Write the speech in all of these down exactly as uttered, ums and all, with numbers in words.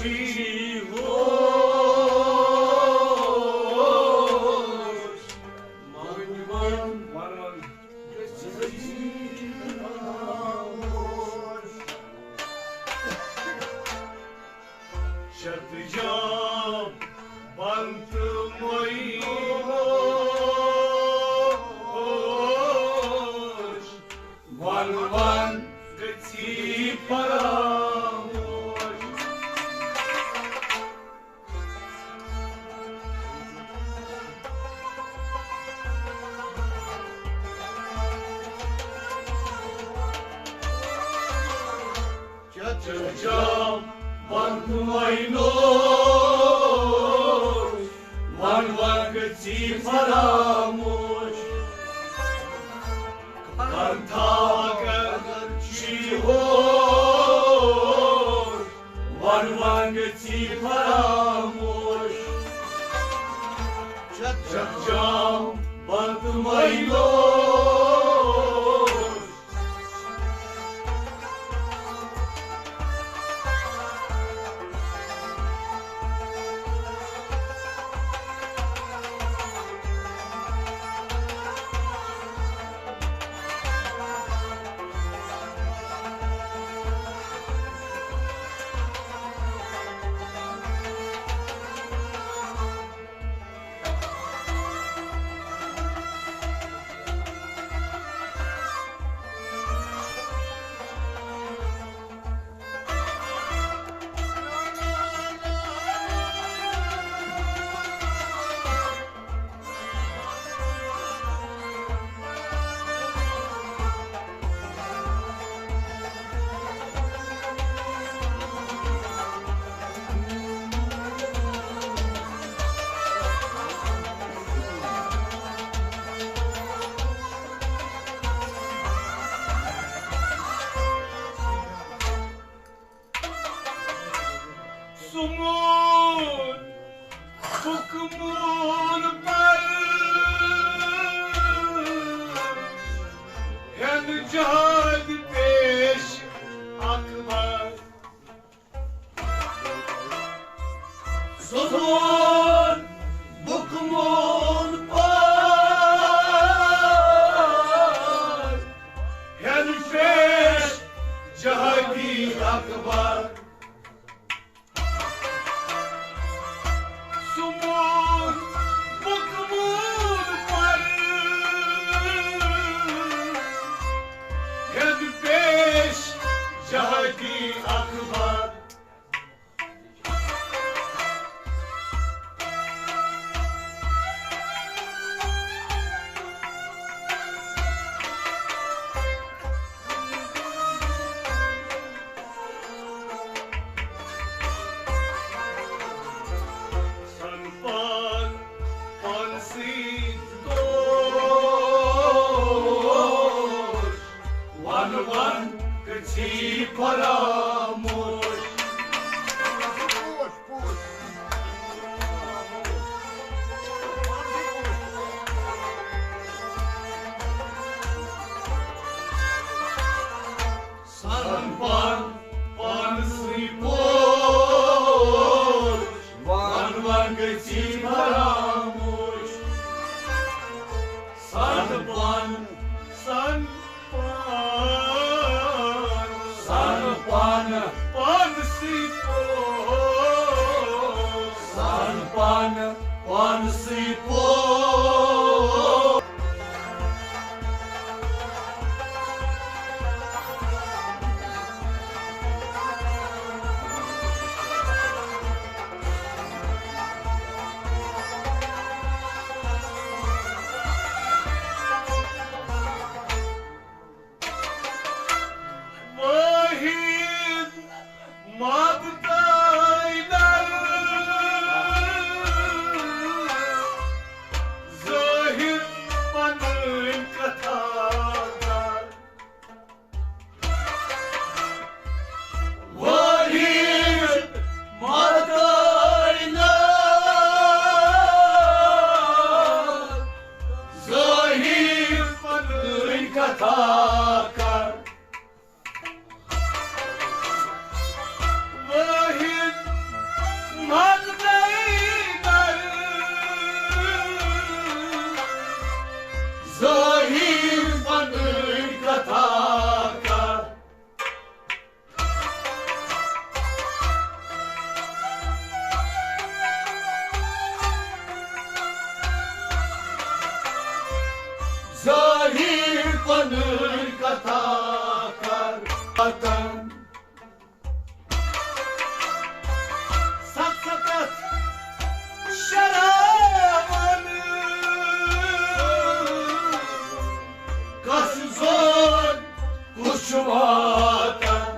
ہوش، وَن وَن۔ شتجام بنت مئی ہوش، وَن وَن گژھی فراموش۔ چچا وَن وَن نوش، وَن وَن گژھی فراموش۔ کَر تھاو اگر چھی ہوش، وَن وَن گژھی فراموش۔ چچا وَن وَن نوش۔ سمون بکمون پر ہن جہاد پیش اکبر۔ سمون بکمون پر ہن پیش جہادی اکبر۔ سمون بکمون پر ہن پیش جہادی اکبر۔ سن پان پان سۭتۍ دوش، وَن وَن گژھی فراموش۔ سن پان پانسٕے پوش، وَن وَن گژھی فراموش۔ سن پان، سن پان، سن پان پانسٕے پوش، سن پان پانسٕے پوش۔ واحد مابتاینہ ظاہر پنٕنۍ کتھا کر۔ واحد مابتاینہ ظاہر پنٕنۍ کتھا کر۔ واحد پنٕنۍ کتھا کر ختم۔ ستھ ستتھ شراون کس زون کُس چھُ واتان۔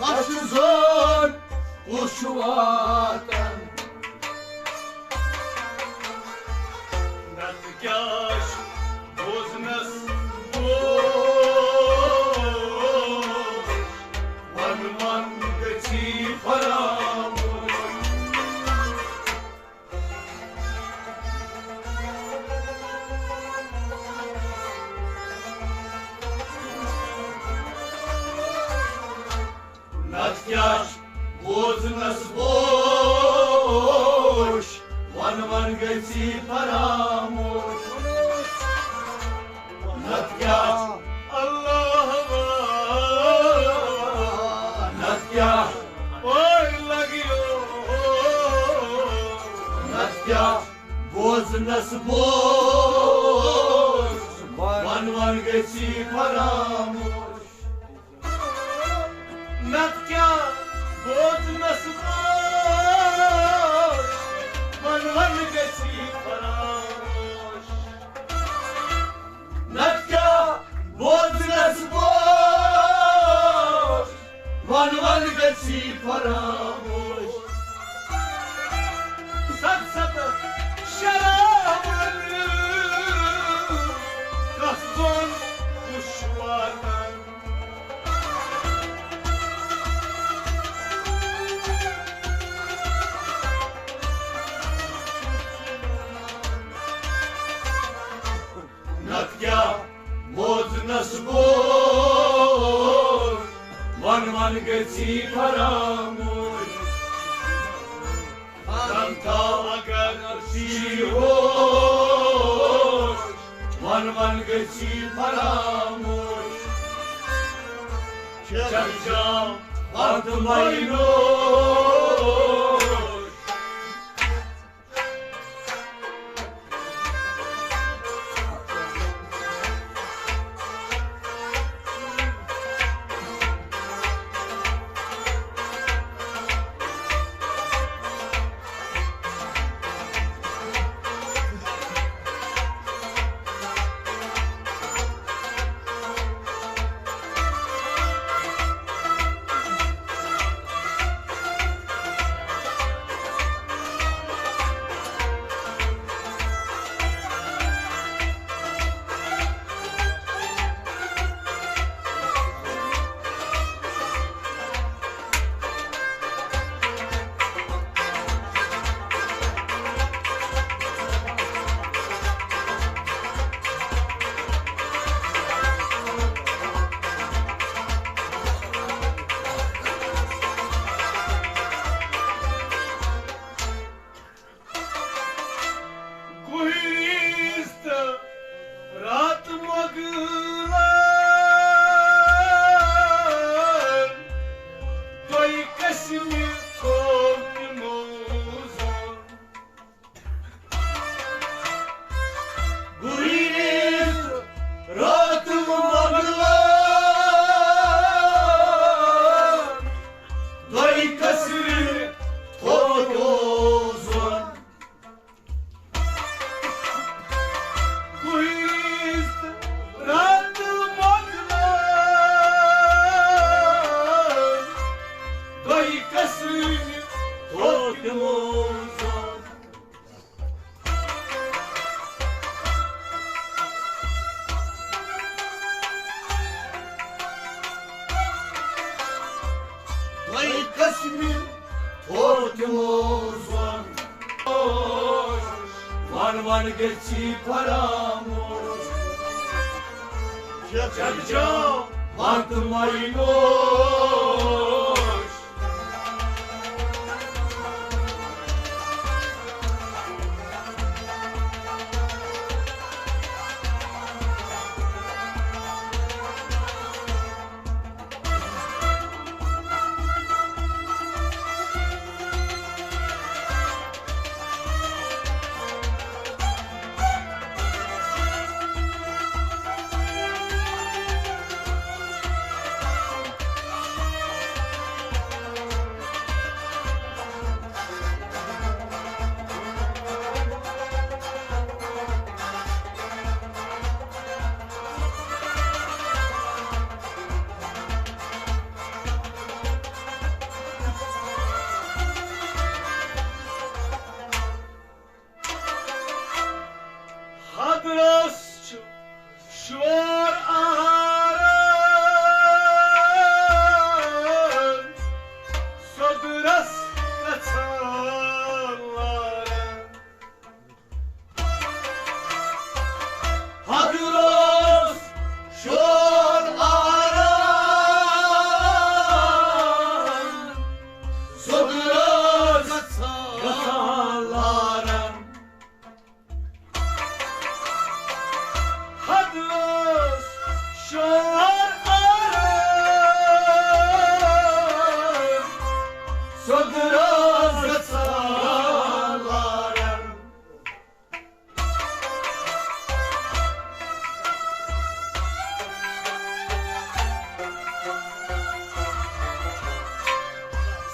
کس زون کُس چھُ واتان۔ نتہٕ کیٛاہ چھُ بوزنس بوز؟ ون ون گژھی فراموش۔ نتہٕ کیٛاہ چھُ بوزنس بوش، ون ون گژھی فراموش۔ نتہٕ کیٛاہ چھُ اللہ، نتہٕ کیٛاہ چھُ پٲے لگیو، نتہٕ کیٛاہ چھُ بوزنس بوش، ون ون گژھی فراموش۔ نتہٕ کیٛاہ بوزنس بوش، ون ون گژھی فراموش۔ نتہٕ کیٛاہ بوزنس بوش، ون ون گژھی فراموش۔ ستھ ستتھ شراون کس زون کُس چھُ واتان۔ نتہٕ کیٛاہ بوزنس بوش، ون ون گژھی فراموش۔ غم تھاو اگر چی ہوش، ون ون گژھی فراموش۔ چل جام وقت مینوش۔ گُہِس تہٕ راتہٕ مۄغلن دۄیہِ قٕسمہِ تھوٚو تِمو زون۔ گُہِس تہٕ راتہٕ مۄغلن دۄیہِ قٕسمہِ تھوٚو تِمو زون۔ گُہِس تہٕ راتہٕ مۄغلن دۄیہِ قٕسمہِ تھوٚو تِمو زون۔ دۄیہِ قٕسمہِ تھوٚو تِمو زون۔ ون ون گژھی فراموش۔ چل جام وقت مینوش۔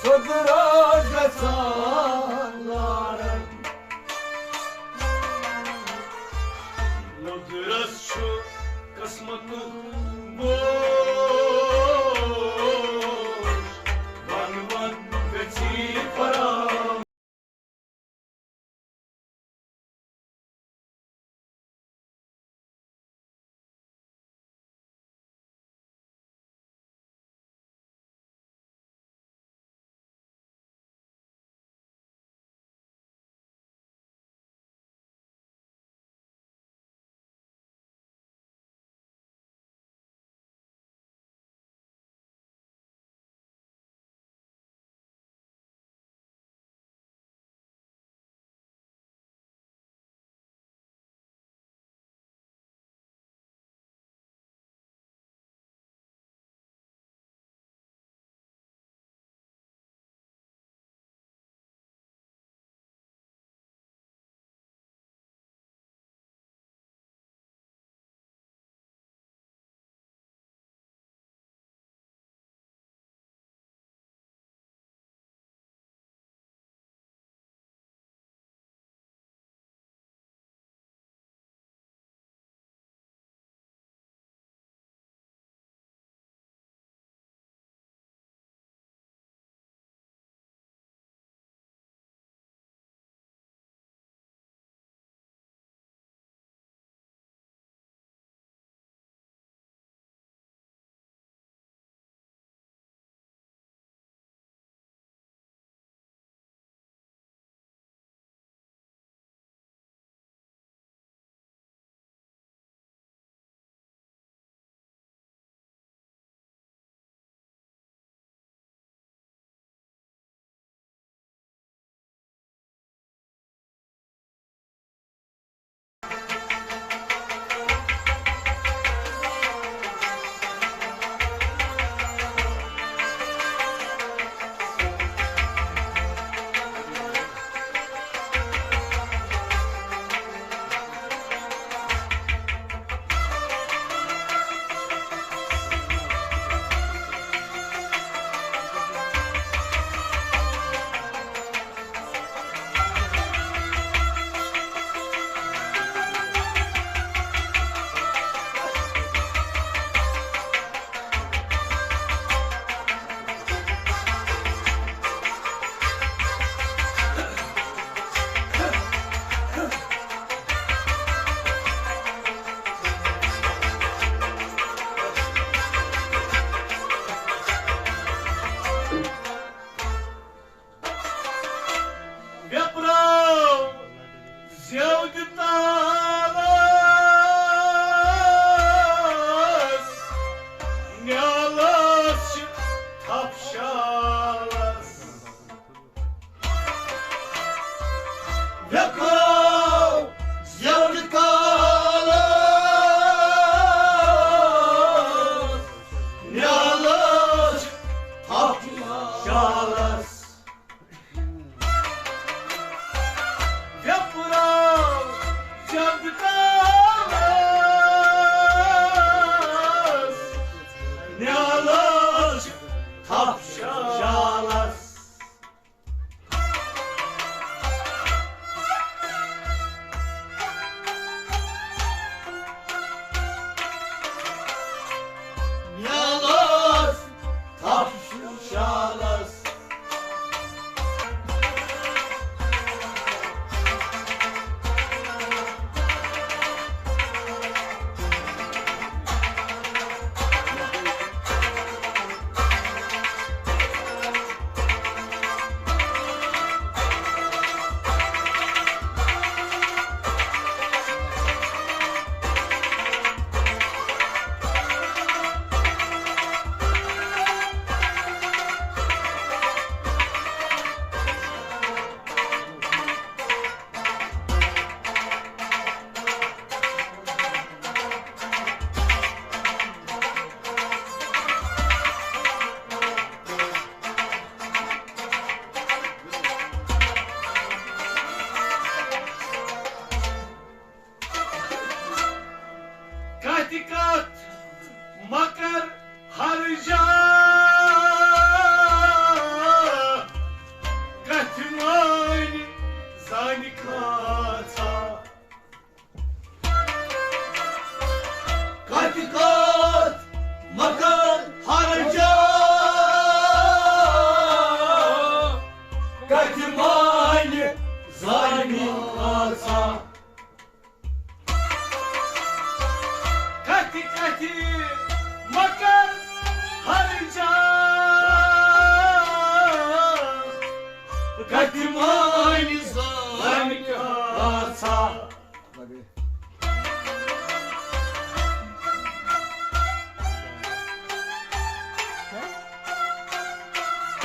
قۄدرت گژھان لارن۔ قۄدرت چھُ قسمتُک بوج، وَن وَن گژھی فراہم۔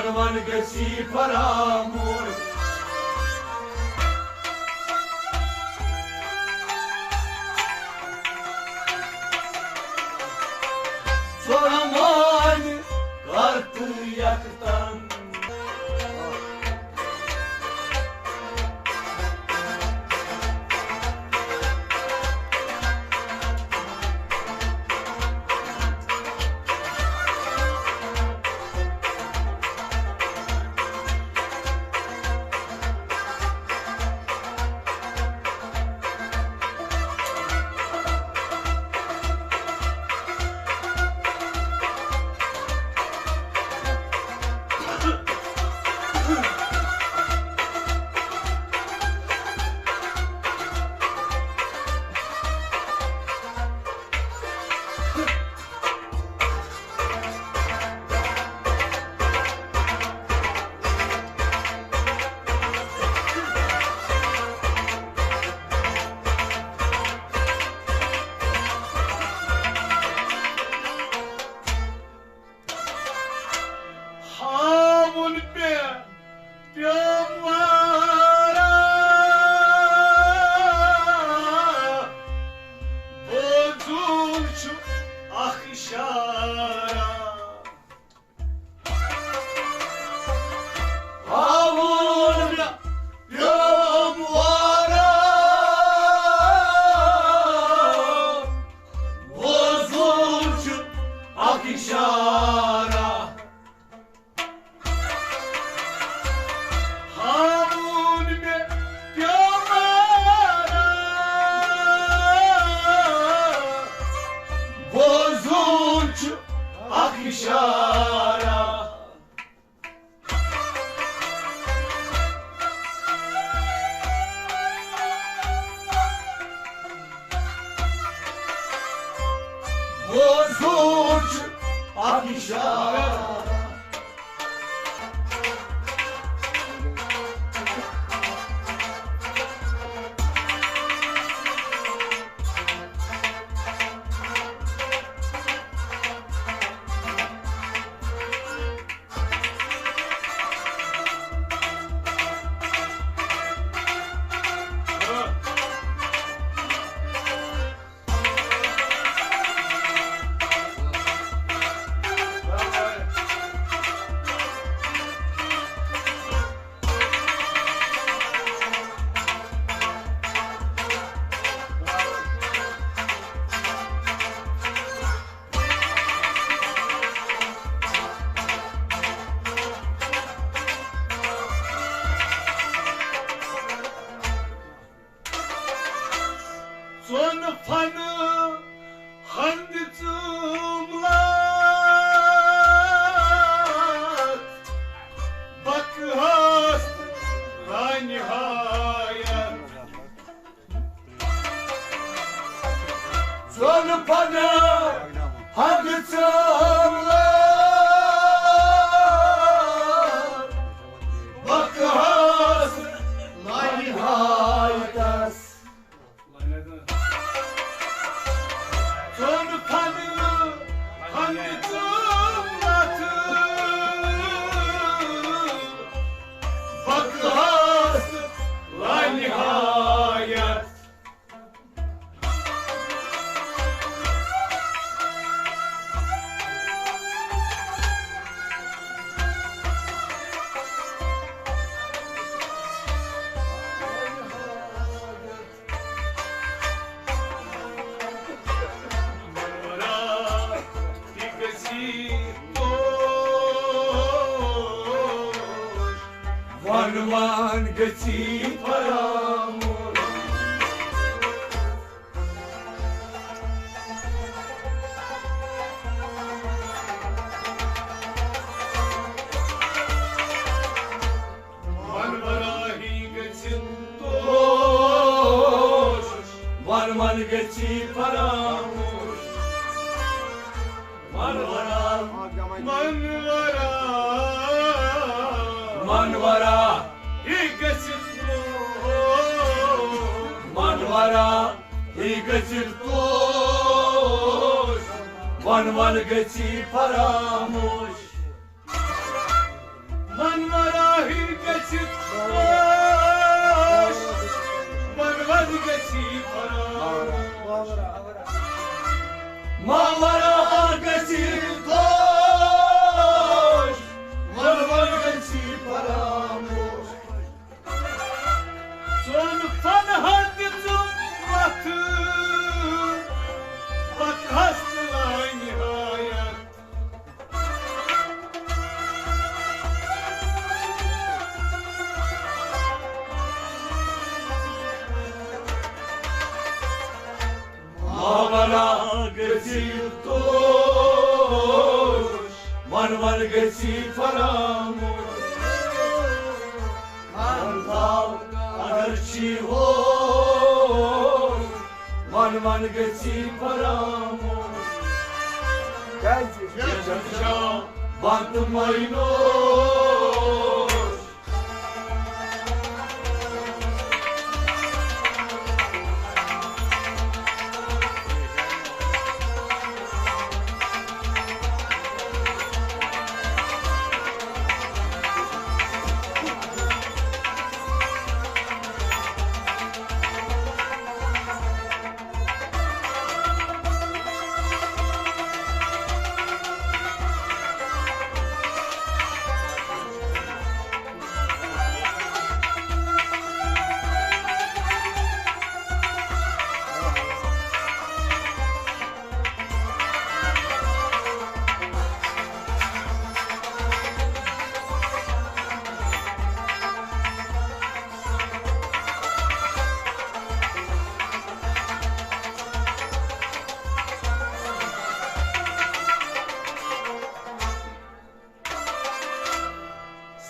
وَن گژھی فراموش۔ ژورمانہِ کر تہٕ یکدم۔ ہاوُن پے پیوم وارا، بوزُن چھُ اکھ اشارہ۔ ہاوُن پیوم وارا، بوزُن چھُ اکھ اشارہ۔ ہاوُن مےٚ پیوم وارا، بوزُن چھُ اکھ اشارہ۔ بوزُن چھُ اکھ اشارہ۔ ژۄن فنہٕ ہندِ ژٲم لاتھ، بکہٕ ہست لانہایت۔ ژۄن فنہٕ ہندِ ژٲم لاتھ، بکہٕ ہست لانہایتس۔ ژۄن فنہٕ ہندِ ژٲم لاتھ، بکہٕ ہست لانہایت۔ وَن وَن گژھی فراموش۔ وَن وَراہی گژھِ دوش۔ وَن وَن گژھی فراموش۔ وَن وَرا۔ وَن وَرا۔ وَن وَرا۔ یہِ گژھِ دوش۔ وَن وَرا۔ یہِ گژھِ دوش۔ وَن وَن گژھی فراموش۔ ونوان گژھی فراموش۔ ونتاو اگر چھی ہوش، ونوان گژھی فراموش۔ کیازِ؟ یتھ شام بند مینوش۔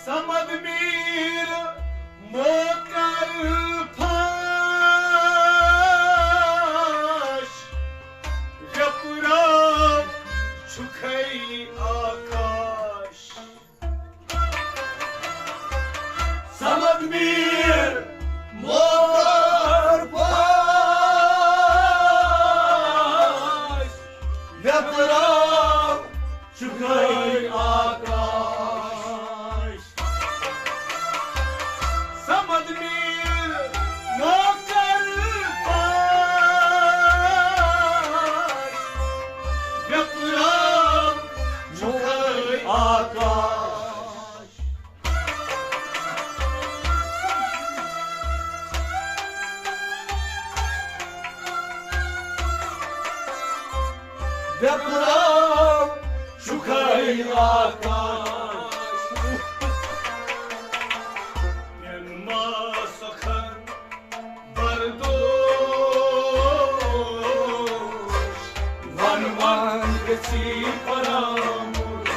صمد میر موکل پھاش، ویپرو چھُکھے آکاش۔ صمد میر موکل پھاش، ویپرو چھُکھے آکاش۔ صمد میر موکل پھاش، ویپرو چھُکھے آکاش۔ ویپرو چھُکھے آکاش۔ پٮ۪ن ما سۄکھن بردوش، ونوان گژھی فراموش۔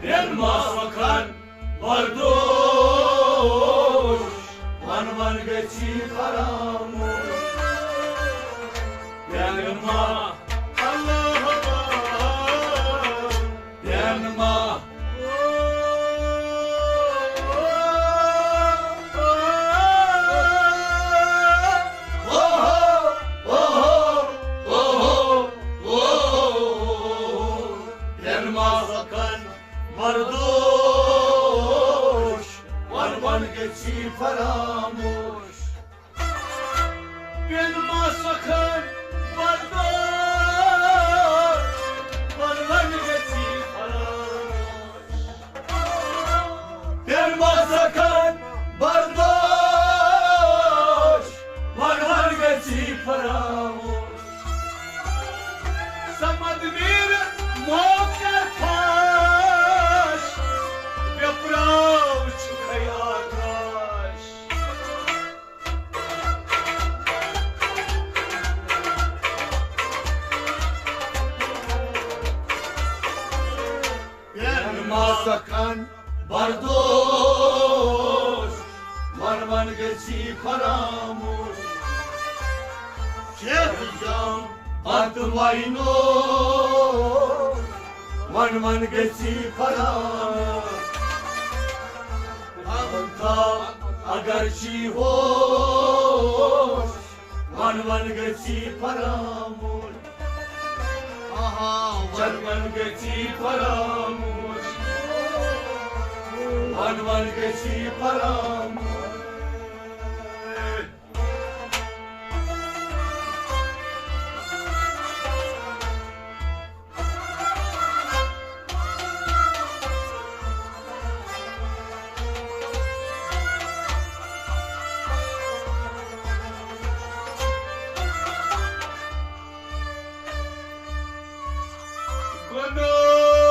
پٮ۪ن ما سۄکھن بردوش، ونوان گژھی فراموش۔ پٮ۪ن ما، اللہ اکبر، پٮ۪ن ما۔ پٮ۪ن ما سۄکھن بردوش، ونوان گژھی فراموش۔ پٮ۪ن ما سۄکھن بردوش، ونوان گژھی فراموش۔ پٮ۪ن ما سۄکھن بردوش، ونوان گژھی فراموش۔ صمد میر موکل پھاش، ویپرو چھُکھے آکاش۔ پٮ۪ن ما سۄکھن بردوش، ونوان گژھی فراموش۔ چیٚتھ جام بتہٕ وینوش، ونوان گژھی فراموش۔ ہم تھا اگر چھی ہوش، ونوان گژھی فراموش۔ آہا، ونوان گژھی فراموش۔ ونوان گژھی فراموش۔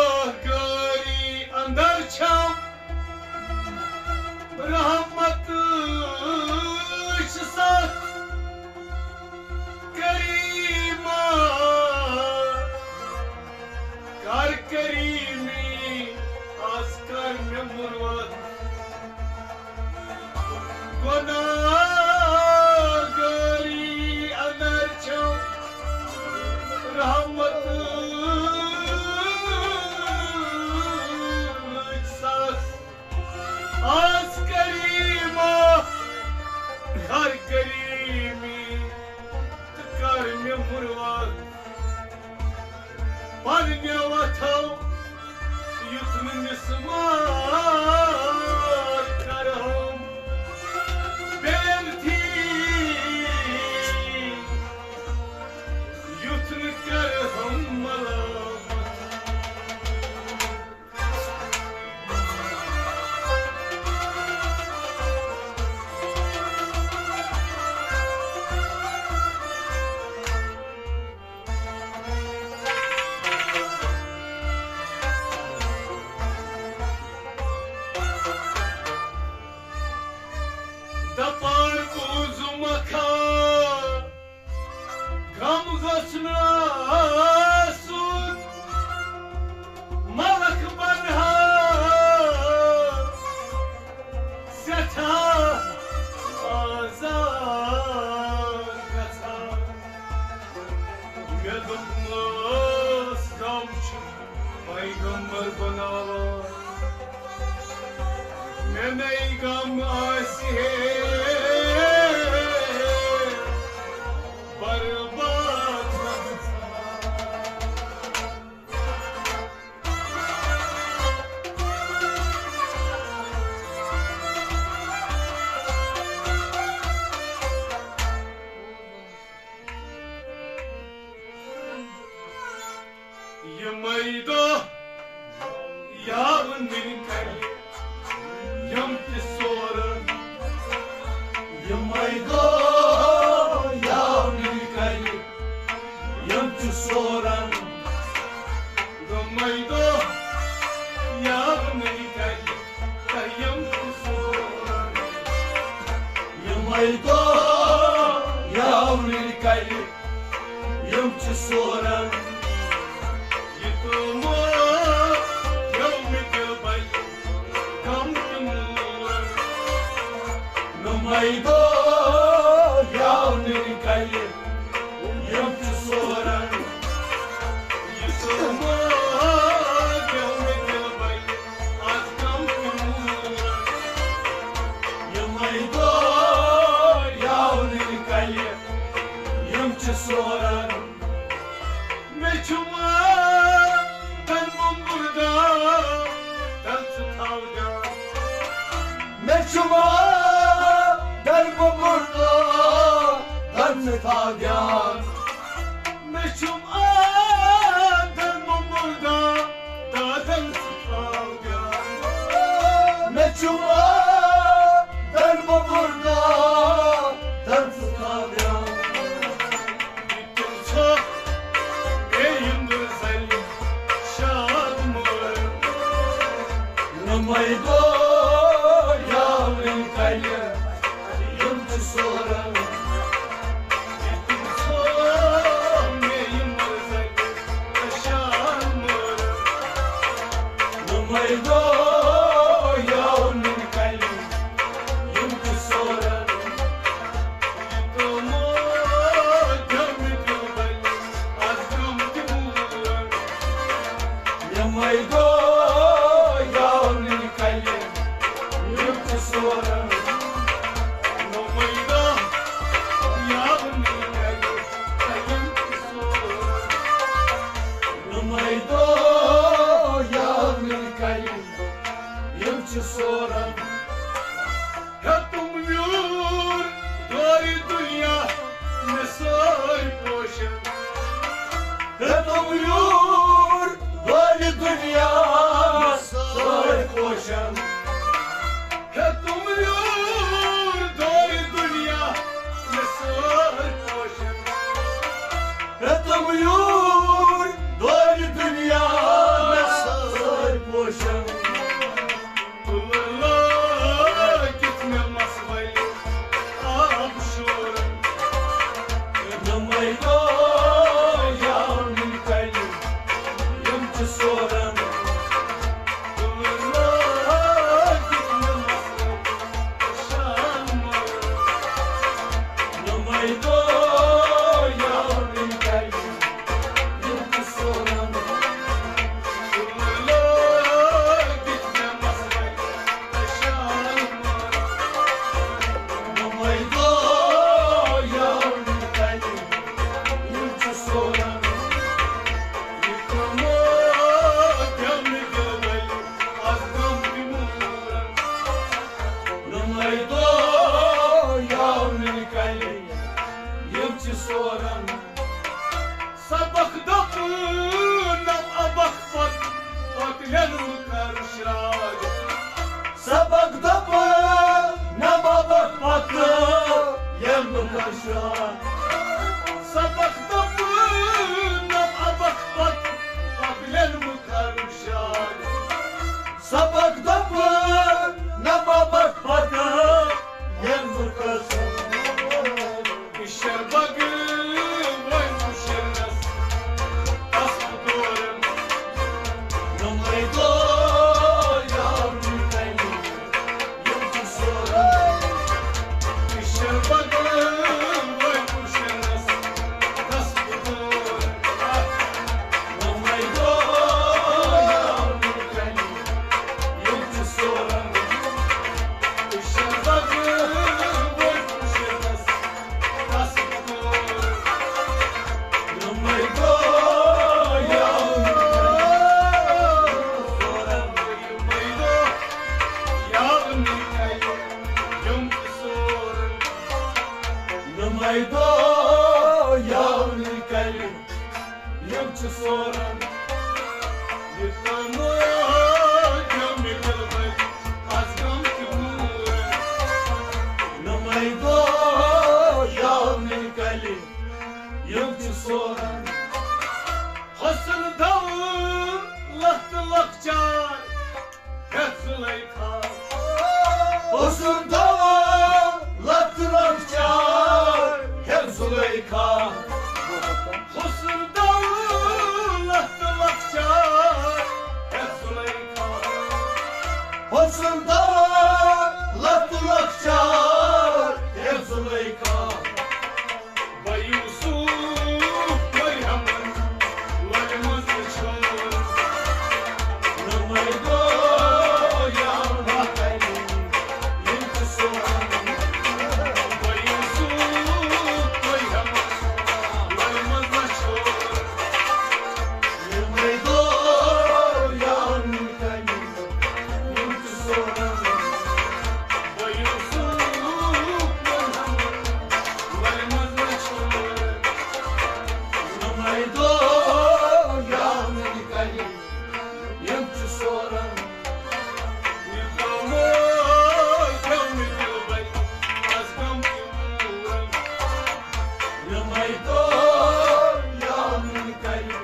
گناہگاری گناہگاری اندر چھم رحمت سس۔ آز کریمہ، کر کریمی تہٕ کر مےٚ مُروت۔ پننہِ وتھو یُتھ نہٕ مِسمار کرہم بے عزتی، یُتھ نہٕ کرہم ملامت۔ دپان بوزمکھا، غم گوٚژھ نہٕ آسُن، ملک بنہا سٮ۪ٹھاہ آزاد گژھان۔ مےٚ دوٚپمَس، غم چھُ پیغمبر بناوان۔ مےٚ نَے غم آسہِ ہے برباد گژھان۔ یِمے دۄہ یاونٕنۍ کَرِ یِم تہِ سورن۔ یِمے دۄہ یاونٕنۍ کَرِ یِم تہِ سورن۔ یِمے دۄہ یاونٕنۍ کَرِ یِم تہِ سورن۔ یِمے دۄہ یاونٕنۍ کَرِ یِم چھِ سورن۔ یہِ تِمو یومہِ دِل بلہِ غم تہِ مور۔ نُمے دۄہ یاونٕنۍ کَرِ یِم چھِ سورن۔ یہِ تِمو یومہِ دِل بلہِ از غم تہِ مور۔ یِمے دۄہ یاونٕنۍ کَرِ یِم چھِ سورن۔ مےٚ چھُ وعدن بہٕ مُردار، تَل ژٕ تھاو دیان۔ مےٚ چھُ وعدن بہٕ مُردار، تَل ژٕ تھاو دیان۔ مےٚ چھُ وعدن بہٕ مُردار، تَل ژٕ تھاو دیان۔ مےٚ چھُ وعدن بہٕ مُردار، تَل ژٕ تھاو دیان۔ تِم چھا بیٚیہِ یِم زَنہِ شاد مٲرۍ۔ نُمے دۄہ یاونٕنۍ کَرِ یِم چھِ سورن۔ تِم چھا بیٚیہِ یِم زَنہِ شاد مٲرۍ۔ نُمے دۄہ یاونٕنۍ کَرِ یِم چھِ سورن۔ یِمے دۄہ یاونٕنۍ کَرِ یِم چھِ سورن۔ یِمے دۄہ سبق دپن نم ابک پت قبلن مکر شار۔ سبق دپن نم ابک پت یل مکر شار۔ شربگ وۄنۍ شرنس تس دورن نمے دو یار نکلی۔ نمے دو یاونی کلہِ یِم چھِ سورن۔ یہِ تمو یِم دِلبر از غم تہِ نور۔ نمے دو یاونی کلہِ یِم چھِ سورن۔ حسن دولت لۄکچار ہیٚتھ زُلیخا۔ حسن دولت لۄکچار ہیٚتھ زُلیخا۔ حسن دولت لۄکچار ہیٚتھ زُلیخا۔ حسن دولت لۄکچار ہیٚتھ زُلیخا۔ بہ یوسف مرحمن لۄلہِ منٛز وٕچھو۔ نمے دو یا مکلی یِم چھِ سورن۔ بہ یوسف مرحمن لۄلہِ منٛز وٕچھو۔ نمے دو یا مکلی یِم چھِ سورن۔ بہ یوسف مرحمن لۄلہِ منٛز وٕچھو۔ نمے دو یا مکلی یِم چھِ سورن۔ یہِ تمو یِم دِلبر از غم تہِ نورن۔ نمے دو یا مکلی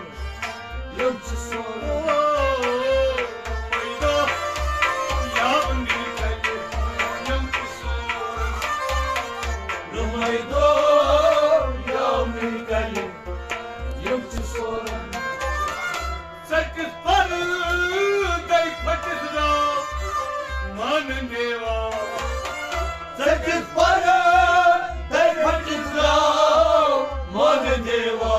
یِم چھِ سورن۔ نمے دو یا مکلی یِم چھِ سورن۔ نمے دو یا مکلی یِم چھِ سورن۔ ژٔٹِتھ پردے پھٔٹِتھ درٛاو مانہٕ نیوا۔ ژٔٹِتھ پردے پھٔٹِتھ درٛاو مانہٕ نیوا۔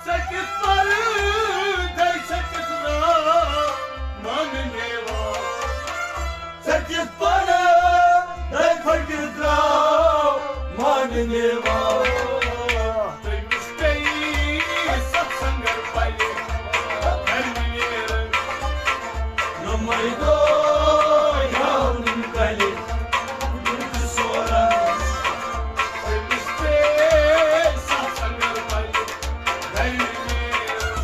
ژٔٹِتھ پردے ژٔٹِتھ درٛاو مانہٕ نیوا۔ ژٔٹِتھ پردے پھٔٹِتھ درٛاو مانہٕ نیوا۔ تٔمِس پیٚیہِ ستھ سنگر پلہِ گرمہِ نیرن۔ نمے دو یاونی کلہِ یِم چھِ سورن۔ تٔمِس پیٚیہِ ستھ سنگر پلہِ گرمہِ نیرن۔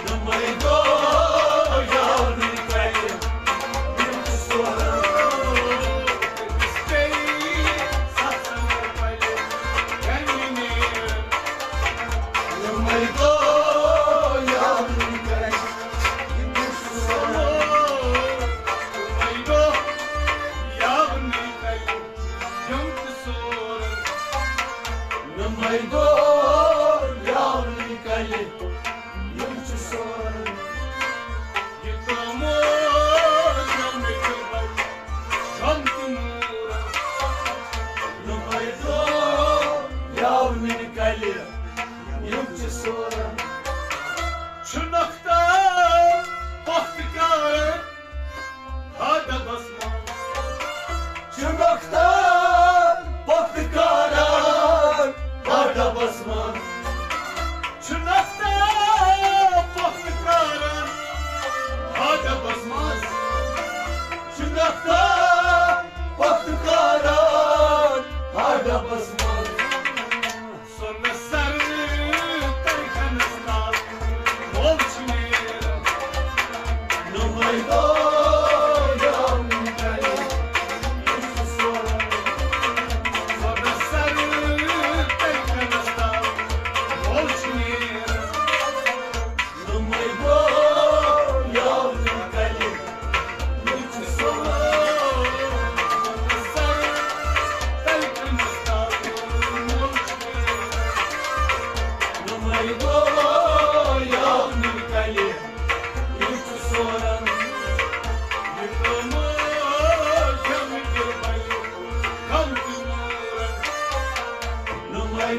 نمے دو یاونی کلہِ یِم چھِ سورن۔ تٔمِس پیٚیہِ ستھ سنگر پلہِ گرمہِ نیرن۔ نمے دو یاونی کلہِ یِم چھِ سورن۔ نمے دو یاونی کلہِ یِم چھِ سورن۔ نمے دو یاونی کلہِ یِم چھِ سورن۔ یہِ تمو یِم دِلبر غم تہِ نورن۔ نمے دو یاونی کلہِ یِم چھِ سورن۔ چھُ نۄختہٕ پۄختہٕ کران ادبس منٛز۔ چھُ نۄختہٕ پۄختہٕ کران ادبس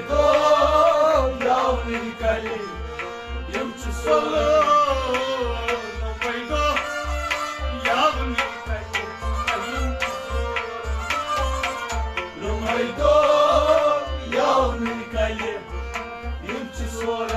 دۄہ یاونٕے کلہِ، یِم چھِ سورُے۔ نوٚمَے دۄہ یاونٕے کلہِ، یِم چھِ سورُے۔ نوٚمَے دۄہ یاونٕے کلہِ، یِم چھِ سورُے۔